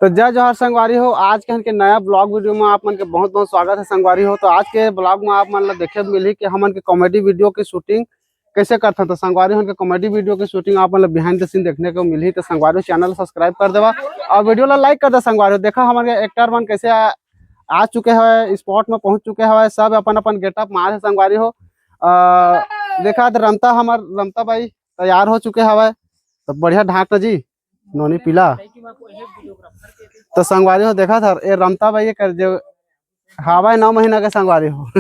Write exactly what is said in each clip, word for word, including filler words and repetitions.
तो जय जोहार संगवारी हो, आज के हमन के नया vlog video में आप मन के बहुत बहुत स्वागत है संगवारी हो। तो आज के vlog में आप मन ला देखे मिलही कि हमन के comedy video के shooting कैसे करथन। तो संगवारी हो, हमन के comedy video के shooting आप मन ला behind the scene देखने को मिलही। तो संगवारी हो, channel subscribe कर देवा और video ला like कर दे संगवारी हो। देखा हमन के actor मन कैसे आ, आ चुके हवे, spot में पहुंच चुके हवे, सब अपन अपन getup मार है संगवारी हो। आ, देखा तो रमता, हमर रमता बाई तैयार हो चुके हवे, तो बढ़िया ढाक ना जी। नोनी पीला। तो संगवारी हो देखा था, ए रमता बाई कर जो हवा है नौ महीना के संगवारी हो।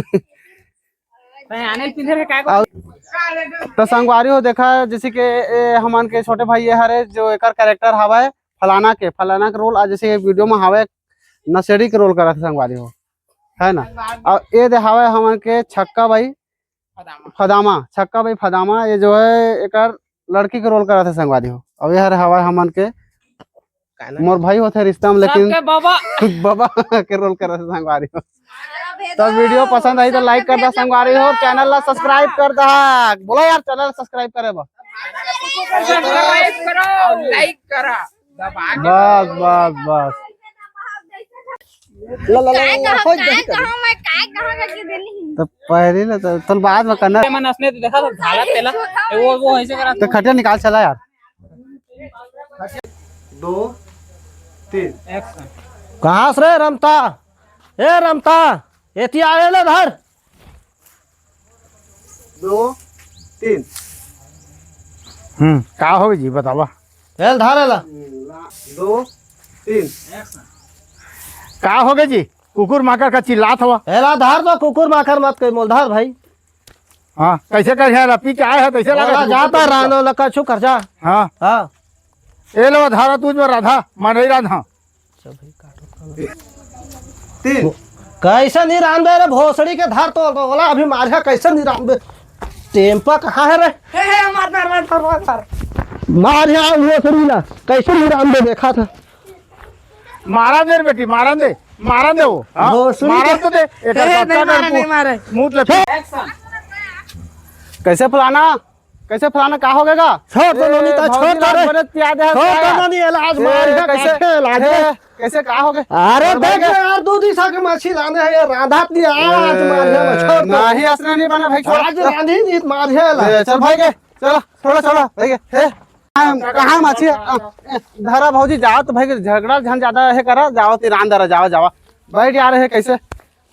आने पीने रे का को? तो संगवारी हो देखा, जैसे कि ए हमन के छोटे भाई ये हरे जो एकर character हवा है फलाना के, फलाना के role आज जैसे video में हवा है नशेड़ी के role करत है संगवारी हो, है ना? और ये दे हवा है हमन के छक्का बाई फदामा, छक्का बाई फदामा, ये जो है एकर लड़की के role करत है संगवारी हो। अब ये हरे हवा हमन के मोर भाई होथे रिश्ता में, लेकिन सबके बाबा। बाबा के role करत है संगवारी हो। तो video पसंद आई तो like कर दा संगवारी हो, channel ला subscribe कर दा। बोला यार, channel subscribe करे बा। Subscribe करो, like करा, दबा के। बस बस बस। ला, ला, ला, काय ला, ला, कहूँ, होई काय जाही कभी। कहूँ, मैं काय कहूँ करके देनी। तो पहले ना तो, तो बाद में करना। मन असने तो देखा तो भाला तेला, ए, वो, वो ऐसे करा। तो खटिया निकाल चला यार। दो, तीन। कहाँ से रे रमता? ए रमता, एती आवे ले धर। दो, तीन। हम्म, का होगे जी, बतावा। एल धार एला। दो, तीन। का होगे जी? कुकुर माकर का चिल्लात हवा। एला धार तो, कुकुर माकर मत कही, मोल धार भाई। हाँ, कैसे कर है? पी के आए है, कैसे लगा ओला कुकुर जाता कुकुर? रानो लका छु कर जा। हाँ। हाँ। ए लो धारा, तुझ में राधा, मैं नहीं राधा। तीन। कैसे नहीं रांधे रे भोसड़ी के धार तो, तो बोला अभी मारिया कैसे नहीं रांधे? टेम्पा कहाँ है रे? हे, हे, मार, मार, मार, मार, मार, मार। मारिया भोसड़ी ला, कैसे नहीं रांधे देखा था? मारा दे रे बेटी, मारा दे, मारा दे वो। हाँ? भोसड़ी मारा के तो दे, एक हे, हे, बच्चा नहीं मारा, कर नहीं मारा। मुंह ले। कैसे फलाना? कैसे फलाना का हो गएगा? छोड़ दो ए, नोनी, ता भौजी छोड़ दो लाल रे। बरत पिया दे छोड़ दो हल्का। नोनी, इलाज ए, मार है, कैसे? काटे इलाज ए, है। कैसे का हो गए? अरे और देख भाई यार, दो दिशा के मछली लाने हैं यार, राधा नहीं आया, आज मार है, ए, छोड़ दो। नहीं, असने नहीं बना भाई, छोड़। आज रांधी नहीं मार है ला। ए, चल भाई के, चलो, छोड़ो, छोड़ो, भाई के, ए, कहाँ मछली? आ, ए, धरा भौजी, जाओ तो भाई के झगड़ा झन ज्यादा है करा, जाओ ती रांध दरा, जाओ, जाओ। बैठ यार, है कैसे?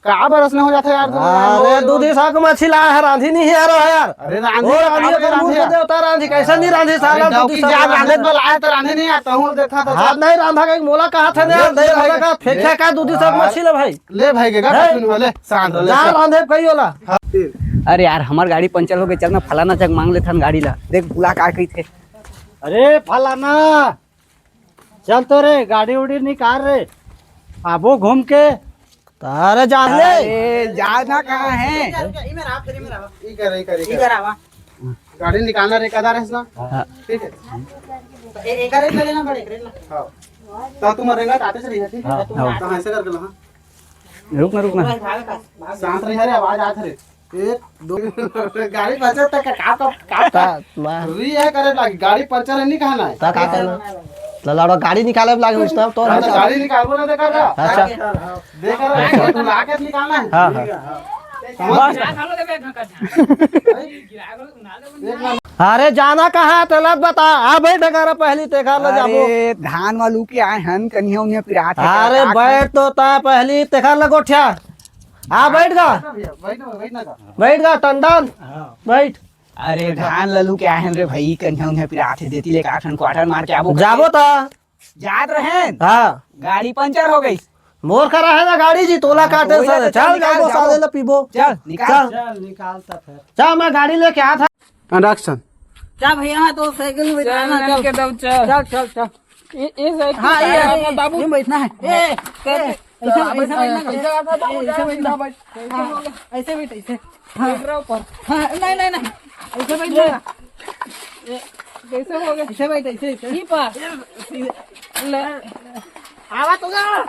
का बरस ने हो जाता है यार, तुम अरे, यार, दूधी साग मछली लाया है, रांधी नहीं है यार, यार। अरे, रांधी, ओ, रांधी, रांधी, कर मुंह रांधी। से देवता रांधी, कैसे नहीं रांधी, साला, अरे, दूधी डौकी साग जा रांधी। रांधे वाला है, तो रांधी नहीं आता हूँ, देखा था, हाथ सब। नहीं रांधा, कहीं मोला कहा था, ले, नहीं, ले, नहीं, ले, का, फेंका ले। का, दूधी साग यार, मछली ले भाई। ले भाई, के का नहीं। कथुन वाले, शांत हो, ले, जा चल। रांधे, कहीं होला। हाँ, तीन। अरे यार, हमार गाड़ी पंचर हो गई, चल ना फलाना जग मांग लेथन गाड़ी ला, देख बुला का कही थे। अरे फलाना, चल तो रे, गाड़ी उड़ी निकाल रे, आबो घूम के। तारे जान ले। अरे, जाना कहाँ है? इधर, इधर, इधर, इधर आवा। इधर, इधर, इधर। इधर आवा। गाड़ी निकालना रे, कदा रहे ना? हाँ। ठीक है। तो ए-, एक रेट ले लेना, बड़े एक रेट ला। हाँ। तो तुम रेंगा तो आते चलिए, ठीक है? हाँ, हाँ। तो ऐसे करके ला, हाँ। रुक ना, रुक ना। शांत रही, अरे आवाज आ रही। एक, दो, गाड़ी बचे तक का, का, का, का, का, मार। री है करे लागी, गाड़ी पंचर है, नहीं कहना है। ता का कहना? ललाड़ा गाड़ी निकाले लागे उस टाइम तो। हाँ, तो गाड़ी निकालबो ना देखा था। अच्छा। देखा था, तू लाके निकालना है। हाँ, हाँ। समझ गया? एक ना। अरे जाना कहाँ है? तेला बता। आ भाई डगारा पहली तेखा ले जाबो। अरे धान वालू के आए हन, कन्हिया उन्हिया पिरात है। अरे का बैठ तो ता पहली तेखा ले गोठिया। आ बैठ गा। बैठ ना, बैठ ना का। बैठ गा टंडन। हाँ। बैठ। अरे धान ललू के आए हन रे भाई, कन्हिया उन्हिया पिरात है, देती ले का ठन क्वार्टर मार के आबो। जाबो ता। जात रहेन। हाँ। गाड़ी पंचर हो गई। मोर करा है ना गाड़ी जी, तोला हाँ, काटे तो वही साले। ना, चल चल निकाल, जाबो जाबो। साले ला पीबो। चल, निकाल। चल। चल, निकाल ता फिर। चल, मैं गाड़ी लेके आ था। And action. चल भैया, हाँ, तो साइकिल में बैठा चल, ना, चल। चल, चल, चल। ये, ये साइकिल हाँ, ये, साइकिल ये, में बाबू। ये बैठना है। ए, ए, ऐसे, ऐसे बैठना, ऐसे बैठना, ऐसे बैठना। हाँ, ऐसे बैठ, ऐसे। हाँ। ऊपर। हाँ, नहीं, नहीं, नहीं। ऐसे बैठ जा। ए, कैसे हो गए? ऐसे बैठ, ऐसे, ऐसे। ये पा। ले। आवा तो गा।